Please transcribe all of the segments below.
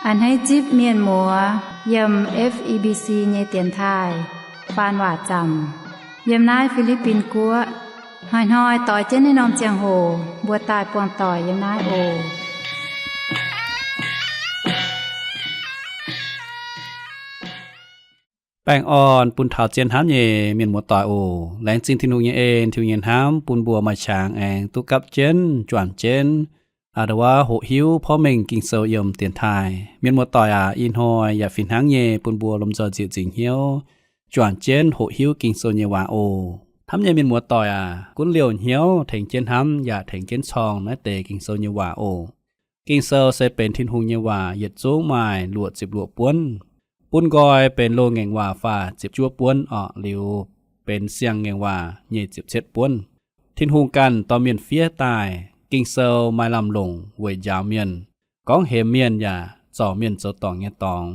A'hneiv zipv mienh muoz yiem F E B C nyei dienx taaih faan waac zaamc yiem naaiv Fi^li^bin Guoqv. Hnoi-hnoi doix jienv naaiv norm ziangh hoc mbuo daaih buangh doic yiem naaiv oc. Baengh orn bun taux zien hnamv nyei mienh muoz-doic oc. Laengz zingh Tin-Hungh nyei en, Tin-Hungh nyei hnamv bun mbuo maaih qangx aengx duqv gapv jienv, juangc jienv, a'nda wuov hoqc hiuv porv mengh Ging-Sou yiem dienx taaih. Mienh muoz-doic aac, ih hnoi yaac fih hnangv nyei bun mbuo lomh nzoih nzieqc nzingc hnyouv juangc jienv hoqc hiuv Ging-Sou nyei waac oc. Hnamv nyei mienh muoz-doic aac, gunv liouh hnyouv tengx jienv hnamv yaac tengx jienv corng naaiv deix Ging-Sou nyei waac oc. Ging-Sou se benx Tin-Hungh nyei waac, yietc zungv maaih luoqc ziepc luoqc buonv. Bun nqoi benx loz-ngaengc waac faah ziepc juov buonv orqc, liuz benx siang-ngaengc waac nyei ziepc cietv buonv. Tin-Hungh ganh dorh mienh fiev daaih. Ging-Sou maaih lamh longc weic njaaux mienh, gorngv hemx mienh yaac zorc mienh zoux dorngc nyei dorngx,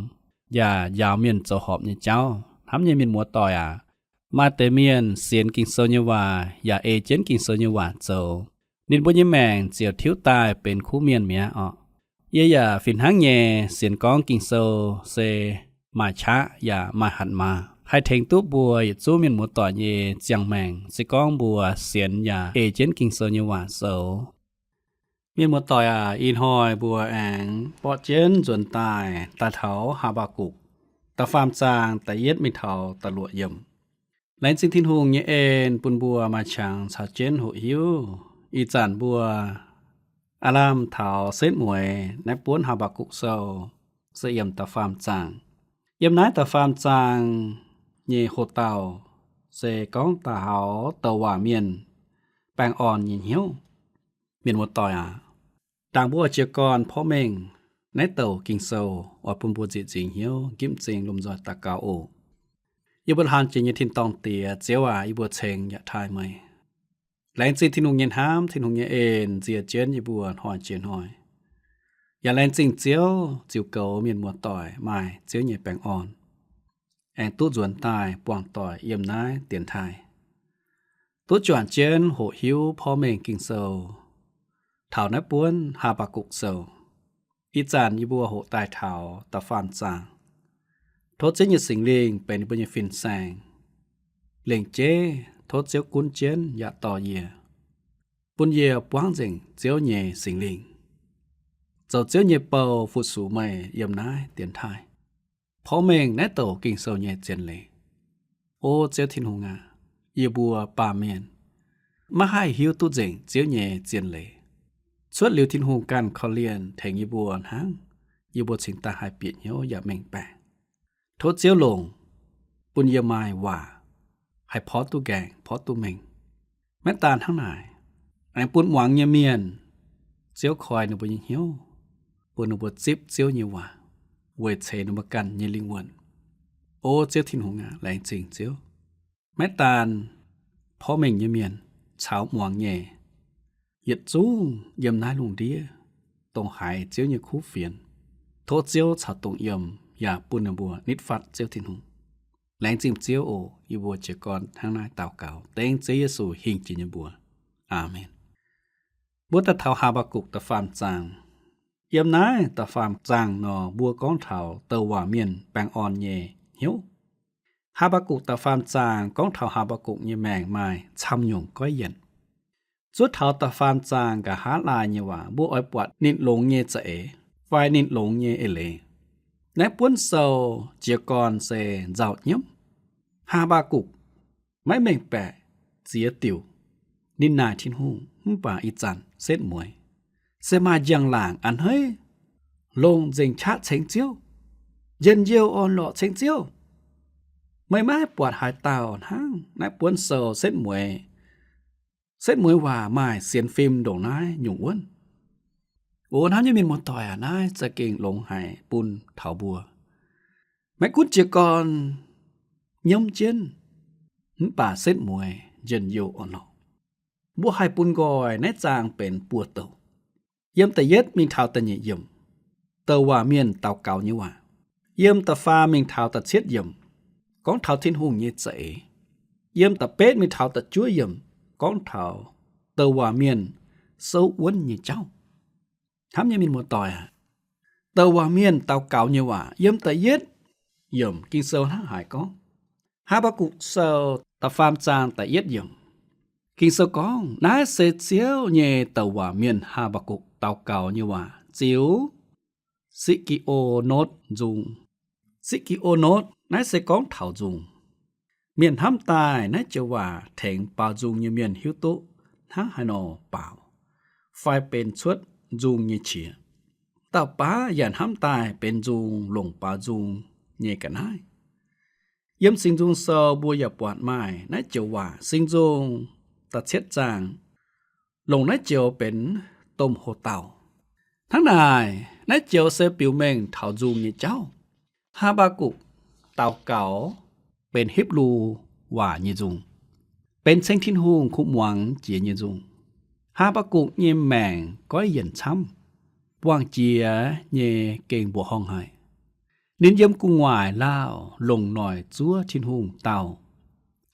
yaac njaaux mienh zoux horpc nyei jauv. Hnamv nyei mienh muoz-doic aac, maaih deix mienh sienx Ging-Sou nyei waac yaac ei jienv Ging-Sou nyei waac zoux. Ninh mbuo nyei maengc ziouc tiuv daaih benx kuv mienh mi'aqv orqc. Yie yaac fih hnangv nyei sienx gorngv Ging-Sou se maaih qaqv yaac maaih hatc maaz, haih tengx duqv mbuo yietc zungv mienh muoz-doic nyei ziangh maengc, se gorngv mbuo sienx yaac ei jienv Ging-Sou nyei waac zoux. Mienh muoz-doic aac, ih hnoi mbuo aengx borqv jienv nzuonx daaih, daaih taux Haa^mbaa^gukc da'faam zaang da'yietv mingh taux da'luoqc yiemc. Laengz zingh Tin-Hungh nyei en bun mbuo maaih qangx caux jienv hoqc hiuv. Ih zanc mbuo aav lamh taux setv mueiz naaiv buonv Haa^mbaa^gukc Sou se yiem da'faam zaang. Yiem naaiv da'faam zaang nyei hoc-dauh se gorngv da'haux douc waac mienh baengh orn nyei hnyouv. Mienh muoz-doic aac, ndaangc mbuo jiez gorn porv mengh naaiv douc Ging-Sou oix bun mbuo nzieqc nzingc hnyouv, ginv m'zing lomh nzoih daux gaux oc. Yie mbuo hlan jiex nyei tin-dorngh Diex, Ziouv aac, yie mbuo ceng yaac taaih meih. Laengz zingh Tin-Hungh nyei hnamv, Tin-Hungh nyei en nzie jienv yie mbuo hnoi jiex hnoi. Yaac laengz zingh Ziouv ziux goux mienh muoz-doic maaih Ziouv nyei baengh orn, aengx duqv nzuonx daaih buangh doic yiem naaiv dienx taaih, duqv juangc jienv hoqc hiuv porv mengh Ging-Sou, taux naaiv buonv Haa^mbaa^gukc Sou. Ih zanc yie mbuo hoqc daaih taux da'faam zaang. Tov Ziouv nyei Singx Lingh benx yie mbuo nyei fin-saeng, lengc jeiv tov Ziouv gunv jienv yaac dorh yie, bun yie buangv nzengc Ziouv nyei Singx Lingh, zoux Ziouv nyei bou fu-sux meih yiem naaiv dienx taaih, porv mengh naaiv douc Ging-Sou nyei zien leiz. O Ziouv Tin-Hungh aac, yie mbuo baamh mienh maiv haih hiuv duqv nzengc Ziouv nyei zien leiz. Cuotv liuz Tin-Hungh ganh korv-lienh tengx yie mbuo hnangv, yie mbuo cingx daaih haih bieqc hnyouv yaac mengh baeqc. Tov Ziouv longc, bun yie maaih waac haih porv duqv nqaengc, porv duqv mengh. Maiv daan hnangv naaic, aengx bun muangx nyei mienh, Ziouv koi ninh mbuo nyei hnyouv, bun ninh mbuo zipv Ziouv nyei waac weic ceix ninh mbuo ganh nyei lingh wuonh. O Ziouv Tin-Hungh aac, laengz zingh Ziouv. Maiv daan porv mengh nyei mienh caux muangx nyei, yietc zungv yiem naaiv lungh ndiev dongh haiz Ziouv nyei kuv fienx, tov Ziouv caux dongh yiem yaac bun ninh mbuo nitv fatv Ziouv Tin-Hungh. Laengz zingh Ziouv oc. Yie mbuo jiez gorn hnangv naaiv daux gaux dengv Ziouv Yesu hingh jiex nyei mbuox. Aamen. Mbuo daaih taux Haa^mbaa^gukc da'faam zaang. Yiem naaiv da'faam zaang nor, mbuo gorngv taux douc waac mienh baengh orn nyei hnyouv. Haa^mbaa^gukc da'faam zaang gorngv taux Haa^mbaa^gukc nyei maengc maaih camv nyungc goiv yienc. Zuov taux da'faam zaang nqa'haav laai nyei waac, mbuo oix buatc ninh longx nyei za'eix fai ninh longx nyei eix leiz. Naaiv buonv sou jiez gorn se nzauh nyiemv. Haa^mbaa^gukc maiv mengh baeqc ziex diuc. Ninh naaic Tin-Hungh, mv baac ih zanc setv mueiz se maaih njang-laangc a'hneiv longc nzengc qaqv ceng Ziouv, njien-youh orn-lorqc ceng Ziouv. Meih maiv haih buatc haaix dauh hnangv naaiv buonv sou setv mueiz, setv mueiz waac maaih sienx fim ndongc naaiv nyungc wuonv. O hnamv nyei mienh muoz-doic aac, naaiv za'gengh longx haic bun taux mbuo. Maiv gunv jiez gorn nyiemv jienv, mv baac setv mueiz njien-youh orn-lorqc. Mbuo haih bun nqoi naaiv zaang benx buo douc. Yiem da'yietv mingh taux da'nyeic yiemc, douc waac mienh daux gaux nyei waac. Yiem da'faam mingh taux da'cietv yiemc, gorngv taux Tin-Hungh nyei za'eix. Yiem da'betv mingh taux da'juov yiemc, gorngv taux douc waac mienh souv wuonv nyei jauv. Hnamv nyei mienh muoz-doic aac, douc waac mienh daux gaux nyei waac. Yiem da'yietv yiemc Ging-Sou hnangv haaix gorngv, Haa^mbaa^gukc Sou da'faam zaang da'yietv yiemc, Ging-Sou gorngv, naaiv se Ziouv nyei douc waac mienh Haa^mbaa^gukc daux gaux nyei waac ziux Sikv^gi^o^notv Nzung. Sikv^gi^o^notv naaiv se gorngv taux nzung. Mienh hnamv daaih naaiv joux waac tengx baaux nzung nyei mienh hiuv duqv hnangv haaix nor baaux fai benx cuotv nzung nyei qiex. Dauh baav yaac hnamv daaih benx nzung longc baaux nzung nyei ga'naaiv. Yiem Singx Nzung Sou mbuo yaac buatc maaih naaiv joux waac. Singx Nzung da'cietv zaang longc naaiv joux benx domh hoc-dauh. Hnangv naaic, naaiv joux se biux mengh taux nzung nyei jauv. Haa^mbaa^gukc daux gaux benx Hipv^lu waac nyei nzung, benx ceng Tin-Hungh kuv muangx jiex nyei nzung. Haa^mbaa^gukc nyei maengc goiv yienc camv, buangh jiex nyei gengh mbuoqc horngh haic. Ninh yiem gu'nguaaic lauh longc noic zuov Tin-Hungh dauh,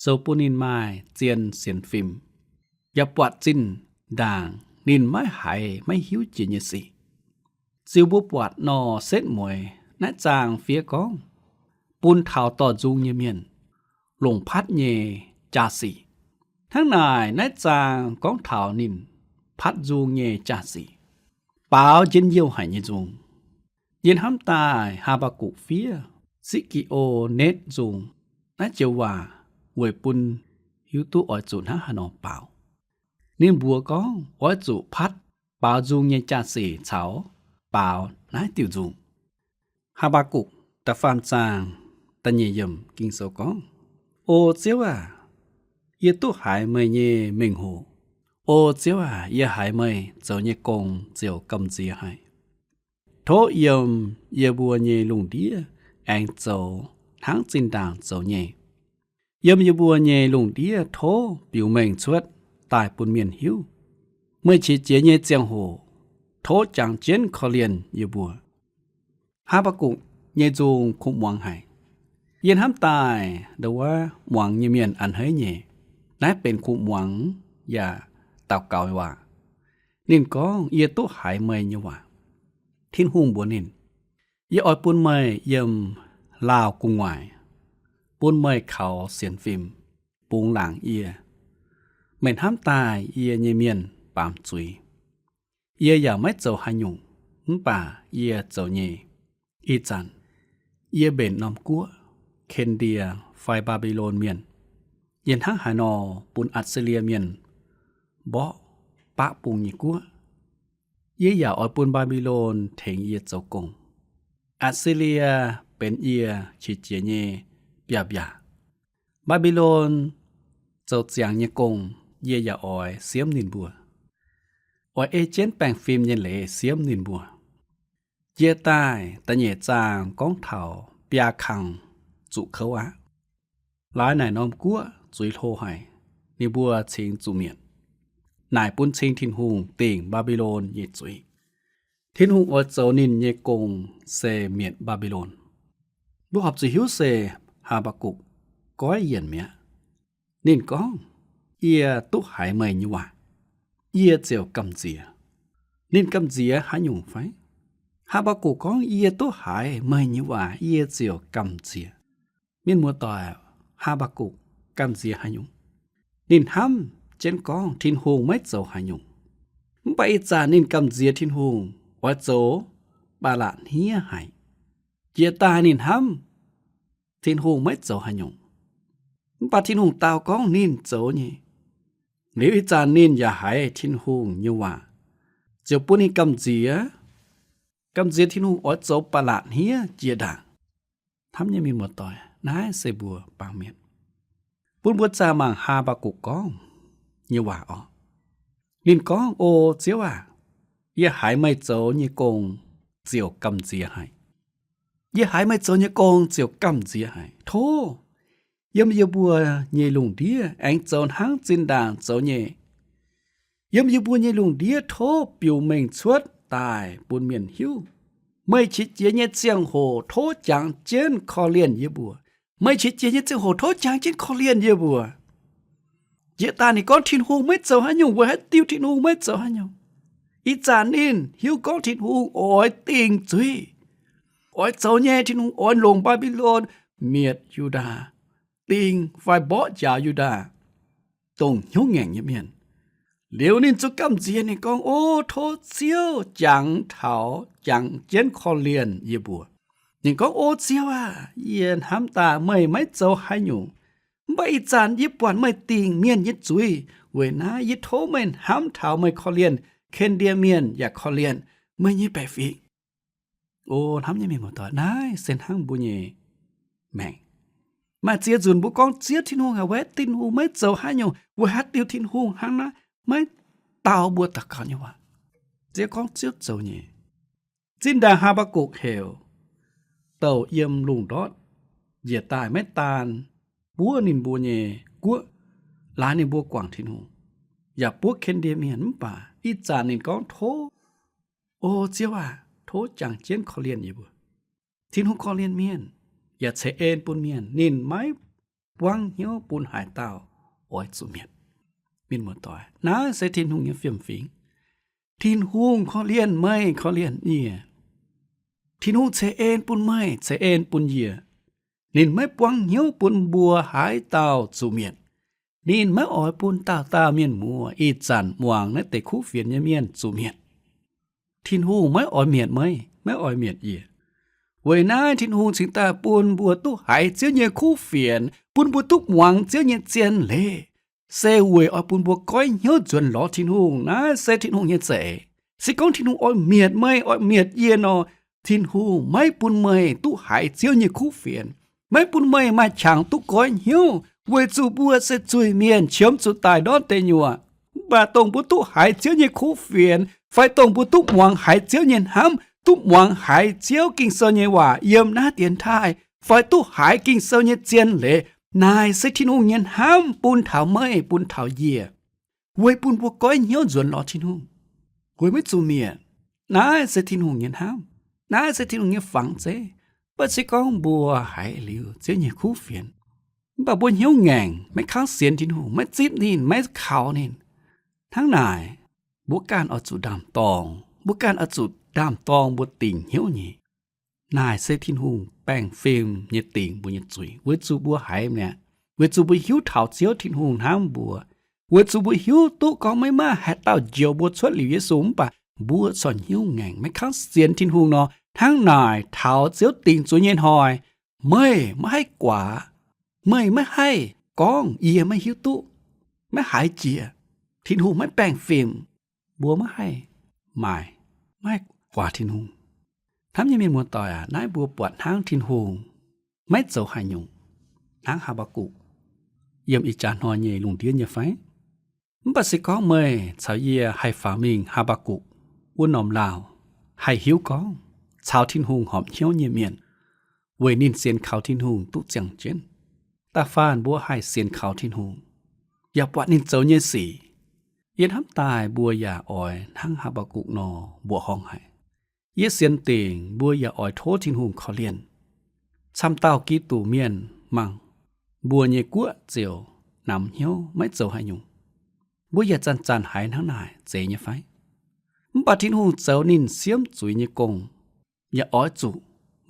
zoux bun ninh maaih zien sienx fim, yaac buatc zinh ndaangc ninh maiv haiz maiv hiuv jiex nyei sic. Ziux mbuo buatc nor setv mueiz naaiv zaang fiev gorngv, bun taux dorh nzung nyei mienh longc patv nyei jaa-sic. Hnangv naaic, naaiv zaang gorngv taux ninh patv nzung nyei jaa-sic, baaux njien-youh haic nyei nzung. Yie hnamv daaih Haa^mbaa^gukc fiev Sikv^gi^o^netv Nzung naaiv joux waac weic bun hiuv duqv oix zuqc hnangv haaix nor baaux. Ninh mbuox gorngv oix zuqc patv baaux nzung nyei jaa-sic caux baaux naaiv diuh nzung. Haa^mbaa^gukc da'faam zaang da'nyeic yiemc Ging-Sou gorngv, O Ziouv aac, yie duqv haiz meih nyei mengh hoc. O Ziouv aac, yie haiz meih zoux nyei gong ziouc gamh nziex haic. Tov yiem yie mbuo nyei lungh ndiev aengx zoux hnangv zinh ndaangc zoux nyei. Yiem yie mbuo nyei lungh ndiev tov biux mengh cuotv daaih bun mienh hiuv. Meih qiex jiez nyei ziangh hoc tov jangx jienv korv-lienh yie mbuo. Haa^mbaa^gukc nyei nzung kuv muangx haic. Yie hnamv daaih ndo wuov muangx nyei mienh a'hneiv nyei, naaiv benx kuv muangx yaac daux gaux waac. Ninh gorngv, Yie duqv haiz meih nyei waac. Tin-Hungh mbuox ninh, Yie oix bun meih yiem laauh gu'nguaaic, bun meih kaux sienx fim, bungx laangc yie. Meih hnamv daaih yie nyei mienh baamz zuiz. Yie yaac maiv zoux haaix nyungc, mv baac yie zoux nyei. Ih zanc yie mbenc norm guoqv, Ken^ndie fai Mbaa^mbi^lon Mienh. Yie hnangv haaix nor bun Atc^si^lie Mienh mborqv baqv bung nyei guoqv, yie yaac oix bun Mbaa^mbi^lon tengx yie zoux gong. Atc^si^lie benx yie qiex jiez nyei mbiaauc mbiaac. Mbaa^mbi^lon zoux ziangx nyei gong, yie yaac oix siemv ninh mbuo, oix ei jienv baengh fim nyei leiz siemv ninh mbuo. Jiex daaih da'nyeic zaang gorngv taux biaa kang zuqc kouv aqv. Laaix naaic norm guoqv zuiz hlo haic, ninh mbuo cingx zuqc mietc. Naaic bun cing Tin-Hungh dingc Mbaa^mbi^lon nyei zuiz. Tin-Hungh oix zoux ninh nyei gong se mietc Mbaa^mbi^lon. Mbuo horpc zuqc hiuv se Haa^mbaa^gukc goiv yienc mi'aqv. Ninh gorngv, Yie duqv haiz meih nyei waac, yie ziouc gamh nziex. Ninh gamh nziex haaix nyungc fai? Haa^mbaa^gukc gorngv, Yie duqv haiz meih nyei waac, yie ziouc gamh nziex. Mienh muoz-doic, Haa^mbaa^gukc gamh nziex haaix nyungc? Ninh hnamv jienv gorngv Tin-Hungh maiv zoux haaix nyungc. Mv baac ih zanc ninh gamh nziex Tin-Hungh oix zoux ba'laqc hniev haic. Jiex daaih ninh hnamv Tin-Hungh maiv zoux haaix nyungc. Mv baac Tin-Hungh dau gorngv ninh zoux nyei. Liuz ih zanc ninh yaac haiz Tin-Hungh nyei waac, ziouc bun ninh gamh nziex. Gamh nziex Tin-Hungh oix zoux ba'laqc hniev jiex ndaangc. Hnamv nyei mienh muoz-doic, naaiv se mbuo baamh mienh. Bun mbuo zaah mangc Haa^mbaa^gukc gorngv nyei waac orqc. Ninh gorngv, O Ziouv aac, yie haiz meih zoux nyei gong ziouc gamh nziex haic. Yie haiz meih zoux nyei gong ziouc gamh nziex haic. Tov yiem yie mbuo nyei lungh ndiev aengx zoux hnangv zinh ndaangc zoux nyei. Yiem yie mbuo nyei lungh ndiev tov biux mengh cuotv daaih bun mienh hiuv. Meih qiex jiez nyei ziangh hoc tov jangx jienv korv-lienh yie mbuo. Meih qiex jiez nyei ziangh hoc tov jangx jienv korv-lienh yie mbuo. Jiex daaih ninh gorngv Tin-Hungh maiv zoux haaix nyungc, weic haaix diuc Tin-Hungh maiv zoux haaix nyungc? Ih zanc ninh hiuv gorngv Tin-Hungh oix dingc zuiz. Oix zoux nyei, Tin-Hungh oix longc Mbaa^mbi^lon mietc Yu^ndaa, dingc fai mborqv njaaux Yu^ndaa, dongh hnyouv ngaengc nyei mienh. Liuz ninh zuqc gamh nziex, ninh gorngv, O, tov Ziouv jangx taux, jangx jienv korv-lienh yie mbuo. Ninh gorngv, O Ziouv aah! Yie hnamv daaih meih maiv zoux haaix nyungc. Mv baac ih zanc yie buatc meih dingc mienh nyei zuiz. Weic naaiv yie tov meih hnamv taux meih korv-lienh Ken^ndie Mienh yaac korv-lienh meih nyei baeqc fingx. O, hnamv nyei mienh muoz-doic, naaiv se hnangv mbuo nyei maengc. Maaih ziex nzunc mbuo gorngv Ziouv Tin-Hungh haic, weic Tin-Hungh maiv zoux haaix nyungc, weic haaix diuc Tin-Hungh hnangv naaiv maiv dau mbuo daux gaux nyei waac? Ziouv gorngv Ziouv zoux nyei. Zinh ndaangc Haa^mbaa^gukc heuc douh yiem lungh ndortv njiec daaih, maiv daan buov ninh mbuo nyei guoqv, laaix ninh mbuo guangc Tin-Hungh, yaac buov Ken^ndie Mienh. Mv baac ih zanc ninh gorngv, Tov, O Ziouv aah! Tov jangx jienv korv-lienh yie mbuo. Tin-Hungh korv-lienh mienh, yaac ceix en bun mienh. Ninh maiv buangv hnyouv bun haaix dauh oix zuqc mietc. Mienh muoz-doic, naaiv se Tin-Hungh nyei fiem-fingx. Tin-Hungh korv-lienh meih, korv-lienh yie. Tin-Hungh ceix en bun meih, ceix en bun yie. Ninh maiv buangv hnyouv bun mbuo haaix dauh zuqc mietc. Ninh maiv oix bun dauh dauh mienh muoz ih zanc muangx naaiv deix kuv fienx nyei mienh zuqc mietc. Tin-Hungh maiv oix mietc meih, maiv oix mietc yie. Weic naaiv Tin-Hungh cingx daaih bun mbuo duqv haiz Ziouv nyei kuv fienx, bun mbuo duqv muangx Ziouv nyei zien leiz, se weic oix bun mbuo goiv hnyouv nzuonx lorz Tin-Hungh. Naaiv se Tin-Hungh nyei za'eix. Se gorngv Tin-Hungh oix mietc meih, oix mietc yie nor, Tin-Hungh maiv bun meih duqv haiz Ziouv nyei kuv fienx, maiv bun meih maaih qangx duqv goiv hnyouv, weic zuqc mbuo se zuiz-mienh, qiemx zuqc daic ndortv deic nyuoqc. Mv baac dongh mbuo duqv haiz Ziouv nyei kuv fienx, fai dongh mbuo duqv muangx haiz Ziouv nyei hnamv, duqv muangx haiz Ziouv Ging-Sou nyei waac yiem naaiv dienx taaih, fai duqv haiz Ging-Sou nyei zien leiz, naaic se Tin-Hungh nyei hnamv bun taux meih, bun taux yie, weic bun mbuo goiv hnyouv nzuonx lorz Tin-Hungh, weic maiv zuqc mietc. Naaiv se Tin-Hungh nyei hnamv. Naaiv se Tin-Hungh nyei fangx zeiv. Mv baac se gorngv mbuo haiz liuz Ziouv nyei kuv fienx, mv baac mbuo hnyouv ngaengc, maiv kangv sienx Tin-Hungh, maiv zipv ninh, maiv kaux ninh, hnangv naaic, mbuo ganh oix zuqc ndaam-dorngh. Mbuo ganh oix zuqc ndaam-dorngh mbuo dingc hnyouv nyei. Naaic se Tin-Hungh baengh fim nyei dingc mbuo nyei zuiz, weic zuqc mbuo haiz mi'aqv, weic zuqc mbuo hiuv taux Ziouv Tin-Hungh hnamv mbuo, weic zuqc mbuo hiuv duqv gorngv maiv maaih haaix dauh njoux mbuo cuotv liuz Yesu, mv baac mbuo corc hnyouv ngaengc, maiv kangv sienx Tin-Hungh nor, hnangv naaic taux Ziouv dingc zuiz nyei hnoi, meih maiv haih guaax, meih maiv haih gorngv yie maiv hiuv duqv, maiv haiz jiex, Tin-Hungh maiv baengh fim, mbuo maiv haih maaic, maiv haih guaax Tin-Hungh. Hnamv nyei mienh muoz-doic aac, naaiv mbuo buatc hnangv Tin-Hungh maiv zoux haaix nyungc, hnangv Haa^mbaa^gukc yiem ih jaax hnoi nyei lungh ndiev nyei fai? Mv baac se gorngv meih caux yie haih faaux mingh Haa^mbaa^gukc wuov norm laauh, haih hiuv gorngv caux Tin-Hungh horpc hnyouv nyei mienh, weic ninh sienx kaux Tin-Hungh duqv ziangh jienv. Da'faanh mbuo haih sienx kaux Tin-Hungh, yaac buatc ninh zoux nyei sic. Yie hnamv daaih mbuo yaac oix hnangv Haa^mbaa^gukc nor mbuoqc horngh haic. Yie sienx dingc mbuo yaac oix tov Tin-Hungh korv-lienh. Camv dauh Giduc mienh mangc mbuo nyei guoqv ziouc namx hnyouv maiv zoux haaix nyungc. Mbuo yaac zanc-zanc haiz hnangv naaic zeiz nyei fai? Mv baac Tin-Hungh zoux ninh siemv zuiz nyei gong, yaac oix zuqc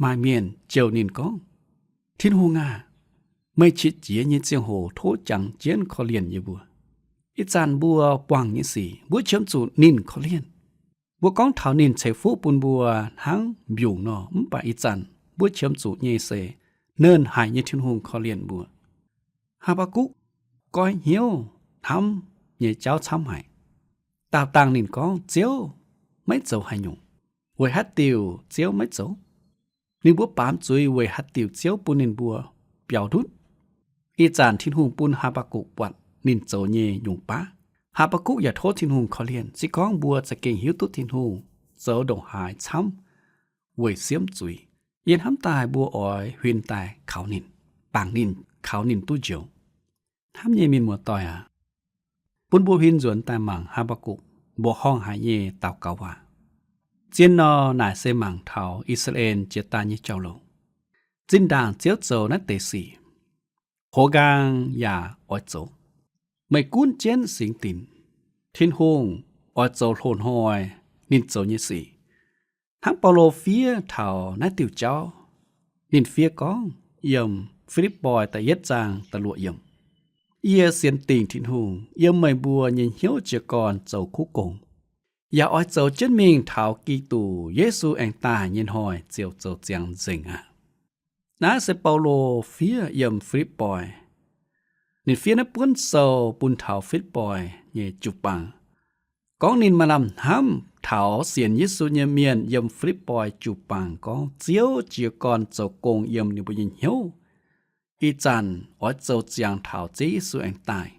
maaih mienh jouh ninh gorngv, Tin-Hungh aah! Meih qiex jiez nyei ziangh hoc tov jangx jienv korv-lienh yie mbuo. Ih zanc mbuo buangh nyei sic mbuo qiemx zuqc ninh korv-lienh. Mbuo gorngv taux ninh ceix fuqv bun mbuo hnangv mbiungc nor, mv baac ih zanc mbuo qiemx zuqc nyei se Nernh Haic nyei Tin-Hungh korv-lienh mbuo. Haa^mbaa^gukc goiv hnyouv hnamv nyei jauv camv haic. Daauh dangh ninh gorngv Ziouv maiv zoux haaix nyungc. Weic haaix diuc Ziouv maiv zoux? Ninh mbuo baamz zuiz weic haaix diuc Ziouv bun ninh mbuo biaux ndutv? Ih zanc Tin-Hungh bun Haa^mbaa^gukc buatc ninh zoux nyei nyungc baav. Haa^mbaa^gukc yaac tov Tin-Hungh korv-lienh. Se gorngv mbuo za'gengh hiuv duqv Tin-Hungh zoux ndongc haaix camv weic siemv zuiz, yie hnamv daaih mbuo oix huin daaih kaux ninh, bangc ninh, kaux ninh duqv njoux. Hnamv nyei mienh muoz-doic aac, bun mbuo huin nzuonx daaih mangc Haa^mbaa^gukc mbuoqc horngh haic nyei daux gaux waac. Zien nor, naaic se mangc taux I^saa^laa^en jiex daaih nyei jauv-louc. Zinh ndaangc Ziouv zoux naaiv deix sic, hoz nqaang yaac oix zoux. Meih gunv jienv singx dinc, Tin-Hungh oix zoux hlo hnoi ninh zoux nyei sic. Hnangv Baulo fiev taux naaiv diuh jauv, ninh fiev gorngv yiem Fi^lipv^poi da'yietv zaang da'luoqc yiemc, Yie sienx dingc Tin-Hungh yiem meih mbuo nyei hnyouv jiez gorn zoux kuv gong, yaac oix zoux jienv mingh taux Giduc Yesu aengx daaih nyei hnoi ziouc zoux ziangx nzengc aqv. Naaiv se Baulo fiev yiem Fi^lipv^poi. Ninh fiev naaiv buonv sou bun taux Fi^lipv^poi nyei jiu-baang, gorngv ninh maaih lamh hnamv taux sienx Yesu nyei mienh yiem Fi^lipv^poi jiu-baang gorngv Ziouv jiez gorn zoux gong yiem ninh mbuo nyei hnyouv, ih zanc oix zoux ziangx taux Ziouv Yesu aengx daaih.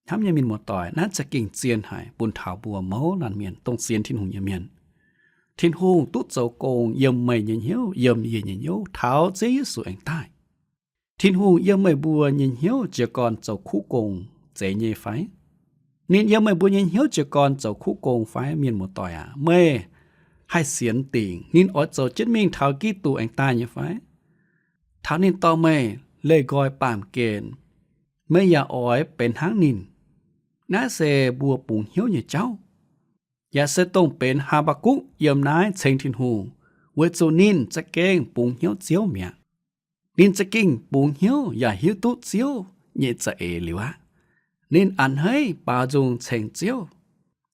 Hnamv nyei mienh muoz-doic, naaiv za'gengh zien haic bun taux mbuo mouz laanh mienh dongh sienx Tin-Hungh nyei mienh. Tin-Hungh duqv zoux gong yiem meih nyei hnyouv, yiem yie nyei hnyouv taux Ziouv Yesu aengx daaih. Tin-Hungh yiem meih mbuo nyei hnyouv jiez gorn zoux kuv gong zeiz nyei fai? Ninh yiem meih mbuo nyei hnyouv jiez gorn zoux kuv gong fai? Mienh muoz-doic aac, meih haih sienx dingc ninh oix zoux jienv mingh taux Giduc aengx daaih nyei fai? Taux ninh dorh meih leih nqoi baamh gen, meih yaac oix benx hnangv ninh. Naaiv se mbuo bungx hnyouv nyei jauv, yaac se dongh benx Haa^mbaa^gukc yiem naaiv ceng Tin-Hungh, weic zuqc ninh za'gengh bungx hnyouv Ziouv mi'aqv. Ninh za'gengh bungx hnyouv yaac hiuv duqv Ziouv nyei za'eix liuz aqv. Ninh a'hneiv baaux nzung ceng Ziouv.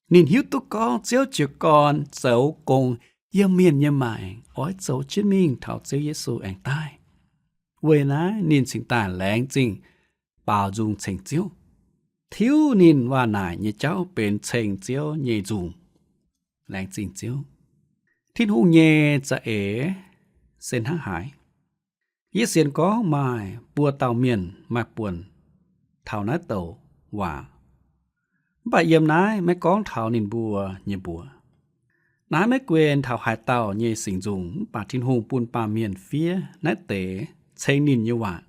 Ninh hiuv duqv gorngv Ziouv jiez gorn zoux gong yiem mienh nyei maengc oix zoux jienv mingh taux Ziouv Yesu aengx daaih. Weic naaiv ninh cingx daaih laengz zingh baaux nzung ceng Ziouv. Tiuv ninh waac naaic nyei jauv benx ceng Ziouv nyei nzung. Laengz zingh Ziouv. Tin-Hungh nyei za'eix se hnangv haaix? Yie sienx gorngv maaih buo dauh mienh maaih buonc taux naaiv douc waac, mv baac yiem naaiv maiv gorngv taux ninh mbuo nyei mbuox. Naaiv maiv guen taux haaix dauh nyei singx nzung, mv baac Tin-Hungh bun baamh mienh fiev naaiv deix ceng ninh nyei waac,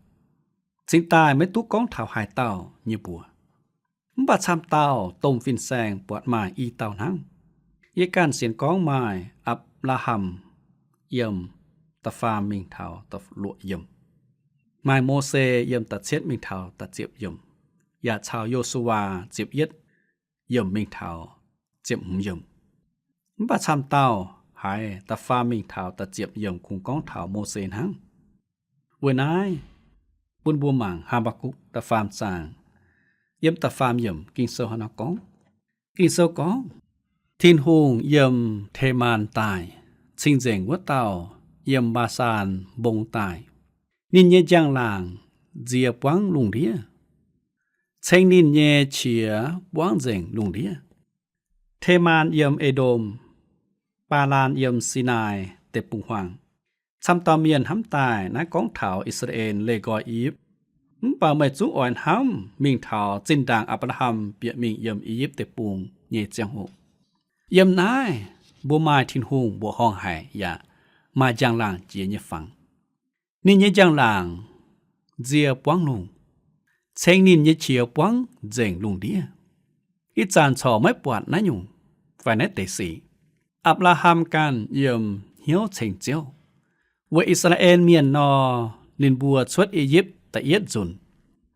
cingx daaih maiv duqv gorngv taux haaix dauh nyei mbuox. Mv baac camv dauh domh fin-saeng buatc maaih i dauh hnangv. Yie ganh sienx gorngv maaih Apc^laa^ham yiem da'faam mingh taux da'luoqc yiemc, maaih Mose yiem da'cietv mingh taux da'ziepc yiemc, yaac caux Yo^su^waa ziepc yietv yiemc mingh taux ziepc hmz yiemc. Mv baac camv dauh haiz da'faam mingh taux da'ziepc yiemc kungx gorngv taux Mose hnangv. Weic naaiv, bun mbuo mangc Haa^mbaa^gukc da'faam zaang, yiem da'faam yiemc Ging-Sou hnangv naaiv gorngv. Ging-Sou gorngv, Tin-Hungh yiem Temaan daaih, cing-nzengc wuov dauh yiem Mbaa^saan Mbong daaih. Ninh nyei njang-laangc nzie buangv lungh ndiev, ceng ninh nyei qiex buangv nzengc lungh ndiev. Temaan yiem E^ndom, Baalaan yiem Sinaai Deic-Bung-Huaang. Camv dauh mienh hnamv daaih naaiv gorngv taux I^saa^laa^en leih nqoi I^yipv. Mv baac meih zungv oix hnamv mingh taux zinh ndaangc Apc^laa^ham bieqc mingh yiem I^yipv Deic-Bung nyei ziangh hoc. Yiem naaiv mbuo maaih Tin-Hungh mbuoqc horngh haic yaac maaih njang-laangc jiex nyei fangx. Ninh nyei njang-laangc nzie buangv lungh, ceng ninh nyei qiex buangv nzengc lungh ndiev. Ih zanc corc maiv buatc naaiv nyungc fai naaiv deix sic. Apc^laa^ham ganh yiem hnyouv ceng Ziouv. Weic I^saa^laa^en Mienh nor, ninh mbuo cuotv I^yipv da'yietv nzunc,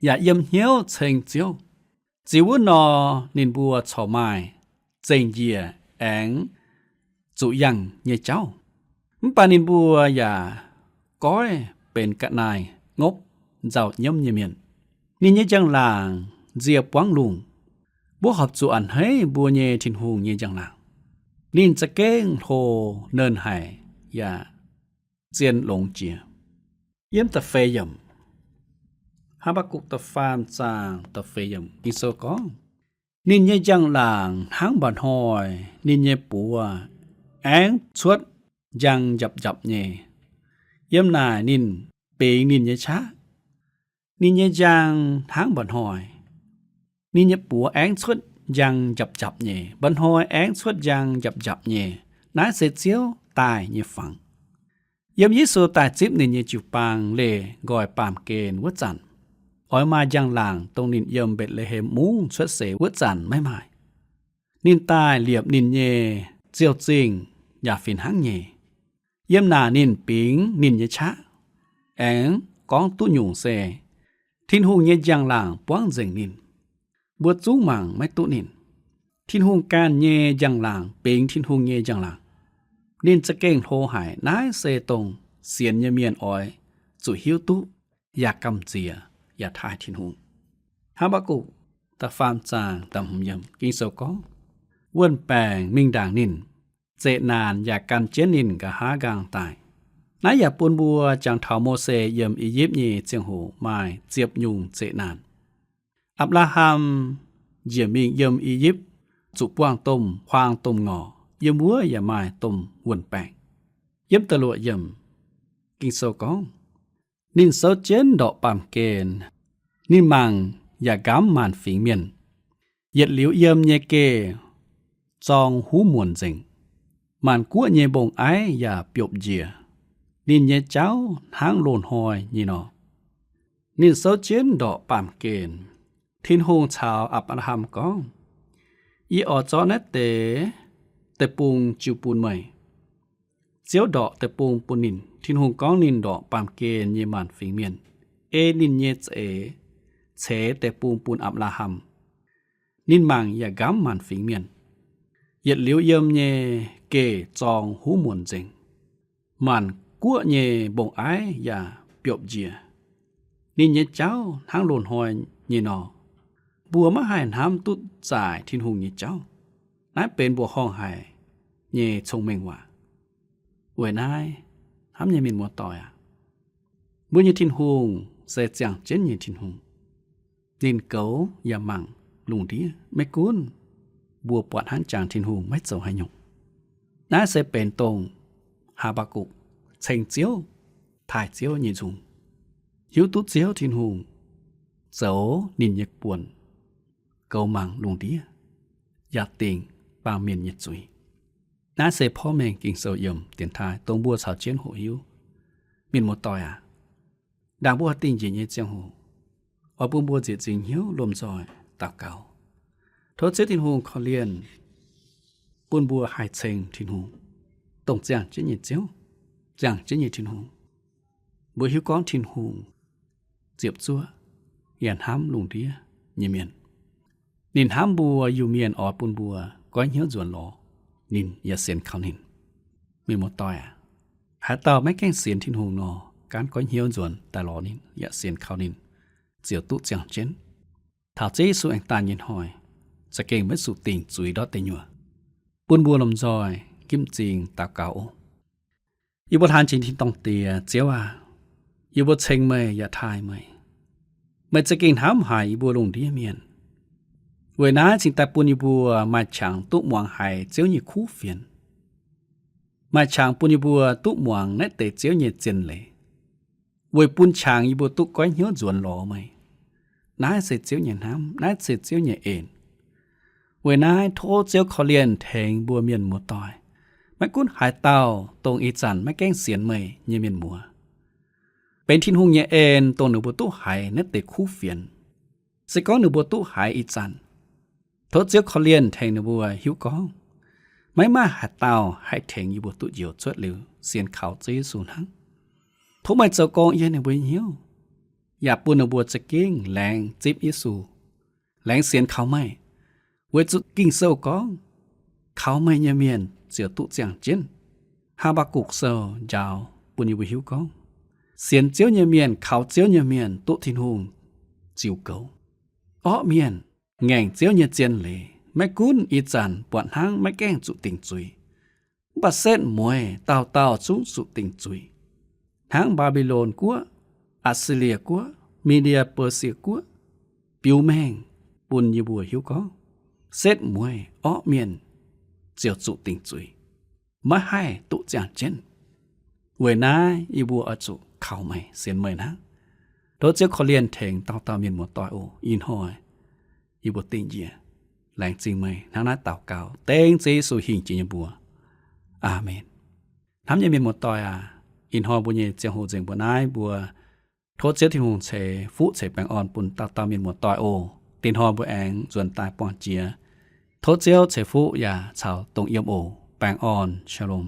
yaac yiem hnyouv ceng Ziouv. Ziux wuov nor, ninh mbuo corc maaih zengc njiec aengx zuqc yangh nyei jauv. Mv baac ninh mbuo yaac goiv benx ga'naaiv-ngopv nzauh nyiemv nyei mienh. Ninh nyei njang-laangc nzie buangv lungh. Mbuo horpc zuqc a'hneiv mbuo nyei Tin-Hungh nyei njang-laangc. Ninh za'gengh hlo nernh haic yaac zien longx jiex. Yiem da'feix yiemc, Haa^mbaa^gukc da'faam zaang da'feix yiemc, Ging-Sou gorngv, ninh nyei njang-laangc hnangv mba'hnoi, ninh nyei buoz aengv cuotv njang njapc njapc nyei. Yiem naaic ninh bingx ninh nyei qaqv. Ninh nyei njang hnangv mba'hnoi, ninh nyei buoz aengv cuotv njang njapc njapc nyei, mba'hnoi aengv cuotv njang njapc njapc nyei. Naaiv se Ziouv daaih nyei fangx. Yiem Yesu daaih zipv ninh nyei jiu-baang leih nqoi baamh gen wuov zanc, oix maaih njang-laangc dongh ninh yiem Mbetc^le^hem Mungv cuotv seix wuov zanc maiv maaih. Ninh daaih liepc ninh nyei ziou-zingh yaac fih hnangv nyei. Yiem naaic ninh bingx ninh nyei qaqv, aengx gorngv duqv nyungc se Tin-Hungh nyei njang-laangc buangv nzengc ninh. Mbuo zungv mangc maiv duqv ninh. Tin-Hungh ganh nyei njang-laangc benx Tin-Hungh nyei njang-laangc. Ninh za'gengh hlo haic. Naaiv se dongh sienx nyei mienh oix zuqc hiuv duqv yaac gamh nziex yaac taaih Tin-Hungh. Haa^mbaa^gukc da'faam zaang da'hmz yiemc Ging-Sou gorngv, Wuon-baengc mingh ndaangc ninh, zeqc naanc yaac gan jienv ninh nqa'haav nqaang daaih. Naaiv yaac bun mbuo jangx taux Mose yiem I^yipv nyei ziangh hoc maaih ziepc nyungc zeqc naanc. Apc^laa^ham njiec mingh yiem I^yipv zuqc buangh domh huaang domh ngorc, yiem wuov yaac maaih domh wuon-baengc. Yiem da'luoqc yiemc Ging-Sou gorngv, Ninh souv jienv ndorqc baamh gen, ninh mangc yaac nqamv maanc fingx mienh. Yietc liuz yiem nyei geh zorng huv muonc nzengc. Maanc guoqv nyei mbong-aiv yaac biopv njiec. Ninh nyei jauv hnangv loz-hnoi nyei nor. Ninh souv jienv ndorqc baamh gen. Tin-Hungh caux Apc^laa^ham gorngv, Yie oix zorqv naaiv deix deic-bung jiu bun meih. Ziouv ndorqc deic-bung bun ninh. Tin-Hungh gorngv ninh ndorqc baamh gen nyei maanc fingx mienh, ei ninh nyei za'eix ceix deic-bung bun Apc^laa^ham. Ninh mangc yaac nqamv maanc fingx mienh. Yietc liuz yiem nyei geh zorng huv muonc nzengc. Maanc guoqv nyei mbong-aiv yaac biopv njiec. Ninh nyei jauv hnangv loz-hnoi nyei nor. Mbuo maiv haih hnamv duqv zaaic Tin-Hungh nyei jauv. Naaiv benx mbuoqc horngh haic nyei cong-mengh waac. Weic naaiv, hnamv nyei mienh muoz-doic aac, mbuo nyei Tin-Hungh se ziangh jienv nyei Tin-Hungh. Ninh goux yaac mangc lungh ndiev, maiv gunv mbuo buatc hnangv jangx Tin-Hungh maiv zoux haaix nyungc. Naaiv se benx dongh Haa^mbaa^gukc ceng Ziouv, taaih Ziouv nyei nzung, hiuv duqv Ziouv Tin-Hungh zoux ninh nyei buonc, goux mangc lungh ndiev, yaac dingc baamh mienh nyei zuiz. Naaiv se porv mengh Ging-Sou yiem dienx taaih dongh mbuo caux jienv hoqc hiuv. Mienh muoz-doic aac, ndaangc mbuo haih dingh njiec nyei ziangh hoc, oix bun mbuo nzieqc nzingc hnyouv lomh nzoih daux gaux, tov Ziouv Tin-Hungh korv-lienh bun mbuo haih ceng Tin-Hungh, dongh ziangh jienv nyei Ziouv, ziangh jienv nyei Tin-Hungh. Mbuo hiuv gorngv Tin-Hungh ziepc zuoqv yaac hnamv lungh ndiev nyei mienh. Ninh hnamv mbuo Iu-Mienh oix bun mbuo goiv hnyouv nzuonx lorz ninh yaac sienx kaux ninh. Mienh muoz-doic aac, haaix dauh maiv gaengh sienx Tin-Hungh nor, gaanv goiv hnyouv nzuonx daaih lorz ninh yaac sienx kaux ninh ziouc duqv ziangh jienv. Taux Ziouv Yesu aengx daaih nyei hnoi, za'gengh maiv zuqc dingc zuiz ndortv deic nyuoqc. Bun mbuo lomh nzoih nqipv m'zing daux gaux oc. Yie mbuo hlaang jiex Tin-dorngh Diex, Ziouv aac, yie mbuo ceng meih yaac taaih meih. Meih za'gengh hnamv haic yie mbuo lungh ndiev mienh. Weic naaiv cingx daaih bun yie mbuo maaih qangx duqv muangx haiz Ziouv nyei kuv fienx. Maaih qangx bun yie mbuo duqv muangx naaiv deix Ziouv nyei zien leiz, weic bun qangx yie mbuo duqv goiv hnyouv nzuonx lorz meih. Naaiv se Ziouv nyei hnamv, naaiv se Ziouv nyei en. Weic naaiv tov Ziouv korv-lienh tengx mbuo mienh muoz-doic, maiv gunv haaix dauh dongh ih zanc maiv gaengh sienx meih nyei mienh muoz, benx Tin-Hungh nyei en dongh ninh mbuo duqv haiz naaiv deix kuv fienx. Se gorngv ninh mbuo duqv haiz ih zanc, tov Ziouv korv-lienh tengx ninh mbuo hiuv gorngv, maiv maaih haaix dauh haih tengx yie mbuo duqv njoux cuotv liuz sienx kaux Ziouv Yesu hnangv. Tov meih zoux gong yiem ninh mbuo nyei hnyouv, yaac bun ninh mbuo za'gengh laengz zipv Yesu, laengz sienx kaux meih. Weic zuqc Ging-Sou gorngv, kaux meih nyei mienh ziouc duqv ziangh jienv. Haa^mbaa^gukc Sou njaaux bun yie mbuo hiuv gorngv, sienx Ziouv nyei mienh, kaux Ziouv nyei mienh duqv Tin-Hungh ziux goux. Orqv mienh ngaengc Ziouv nyei zien leiz, maiv gunv ih zanc buatc hnangv maiv gaengh zuqc dingc zuiz, mv baac setv mueiz dauh dauh zungv zuqc dingc zuiz. Hnangv Mbaa^mbi^lon Guoqv, Aa^si^lie Guoqv, Mi^ndie Beu^sie Guoqv biux mengh bun yie mbuo hiuv gorngv, setv mueiz orqv mienh ziouc zuqc dingc zuiz, maiv haih duqv ziangh jienv. Weic naaiv yie mbuo oix zuqc kaux meih, sienx meih hnangv. Tov Ziouv korv-lienh tengx dauh dauh mienh muoz-doic oc. Ih hnoi yie mbuo dingh njiec laengz zingh meih hnangv naaiv daux gaux dengv Ziouv Yesu hingh jiex nyei mbuox. Aamen. Hnamv nyei mienh muoz-doic aac, ih hnoi mbuo nyei ziangh hoc nzengc mbuo naaiv mbuo. Tov Ziouv Tin-Hungh ceix fuqv ceix baengh orn bun dauh dauh mienh muoz-doic oc. Dinh hnoi mbuo aengx nzuonx daaih buangh jiex. Tov Ziouv ceix fuqv yaac caux dongh yiem oc. Baengh orn, Shalom.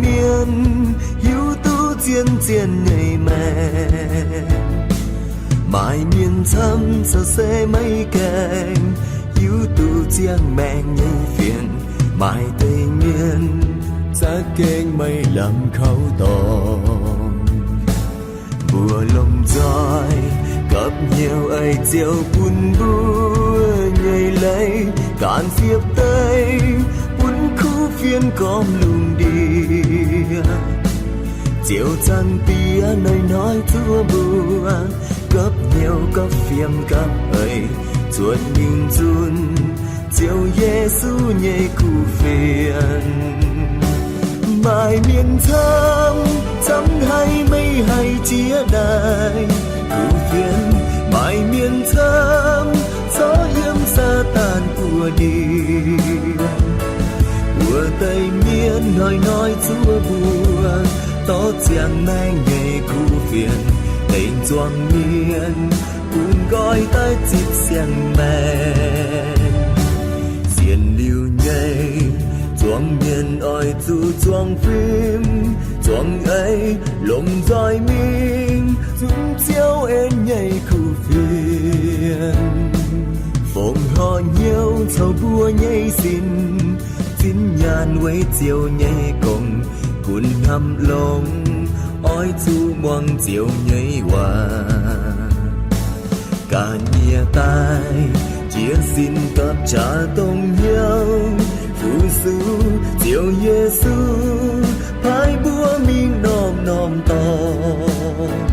Mienh hiuv duqv zien-zien nyei maengc. Maaih mienh camv caux se maiv gaengh hiuv duqv ziangh maengc nyei fienx. Maaih deix mienh za'gengh maiv lamh kaux dorngx. Mbuo lomh nzoih gapv hnyouv ei Ziouv bun mbuo nyei leiz, ganh siepv deix bun kuv fienx gormx lungh ndiev. Ziouv Zaangc Diex hnoi-hnoi zuov mbuo gapv hnyouv gapv fiem gapv eix, zuotc mingh nzunc Ziouv Yesu nyei kuv fienx. Maaih mienh camv, camv haiz meih haih jiex daaih kuv fienx. Maaih mienh camv corc yiem Saadaan buoz-ndiev. Wuov deix mienh hnoi-hnoi zuov mbuo dorh ziangh maengc nyei kuv fienx. Tengx zuangx mienh bungx nqoi daaih zipv siang-maengc. Sienx liuz nyei zuangx mienh oix zuqc zuangx fim zuangx eix, lomh nzoih mingh zunc Ziouv en nyei kuv fienx. Fongc horc hnyouv coux mbuo nyei sin, zinh nyaanh weic Ziouv nyei gong, gunv hnamv longx oix zuqc muangx Ziouv nyei waac. Ga'nyiec daaih jiez sin gapv qaqv dongh hnyouv fu-sux Ziouv Yesu paaiv mbuo mingh norm-norm dorngx.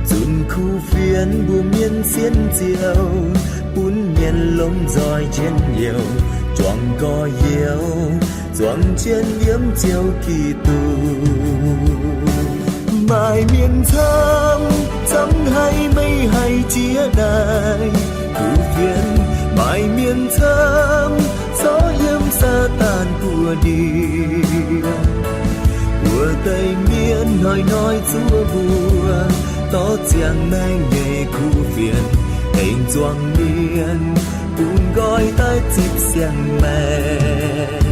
Zunc kuv fienx mbuo mienh sienx Ziouv, bun mienh lomh nzoih njien-youh, juangc gorx-youz zuangx jienv yiem Ziouv Giduc. Maaih mienh camv, camv haiz meih haih jiex daaih kuv fienx. Maaih mienh camv corc yiem Saadaan buoz-ndiev. Wuov deix mienh hnoi-hnoi zuov mbuo dorh ziangh maengc nyei kuv fienx, tengx zuangx mienh bungx nqoi daaih zipv siang-maengc.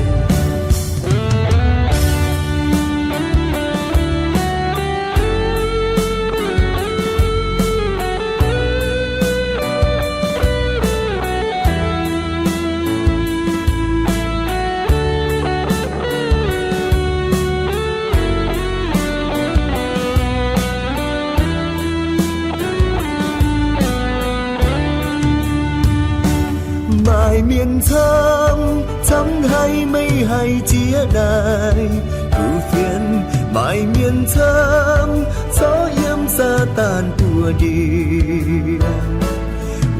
Maaih mienh camv, camv haiz meih haih jiex daaih kuv fienx. Maaih mienh camv corc yiem Saadaan buoz-ndiev.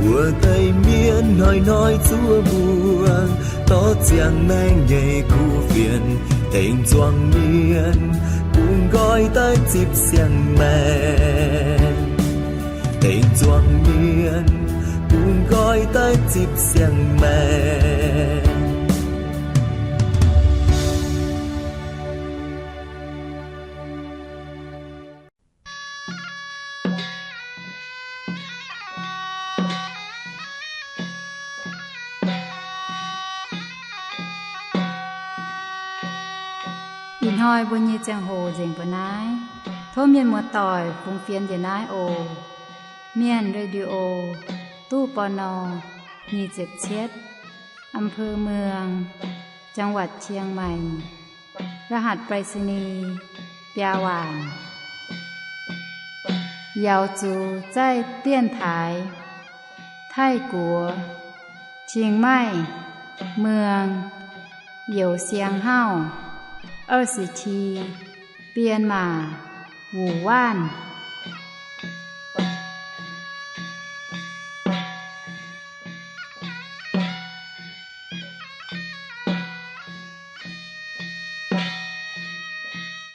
Wuov deix mienh hnoi-hnoi zuov mbuo dorh ziangh maengc nyei kuv fienx, tengx zuangx mienh bungx nqoi daaih zipv siang-maengc. Tengx zuangx mienh bungx nqoi daaih zipv siang-maengc. Ih hnoi mbuo nyei ziangh hoc nzengc mbuo naaiv. Tov mienh muoz-doic fungx fienx njiec naaiv oc. Mienh Radio, ตู้ ปณ. nyic ziepc cietv, อำเภอเมือง จังหวัดเชียงใหม่ รหัสไปรษณีย์ biaa waanc. Yaux zuqc zaih 电台 Taiv-Guoqv เชียงใหม่ เมือง Youz Siang Hauv, 二十七, Bienh Maac, Wuc Waanv.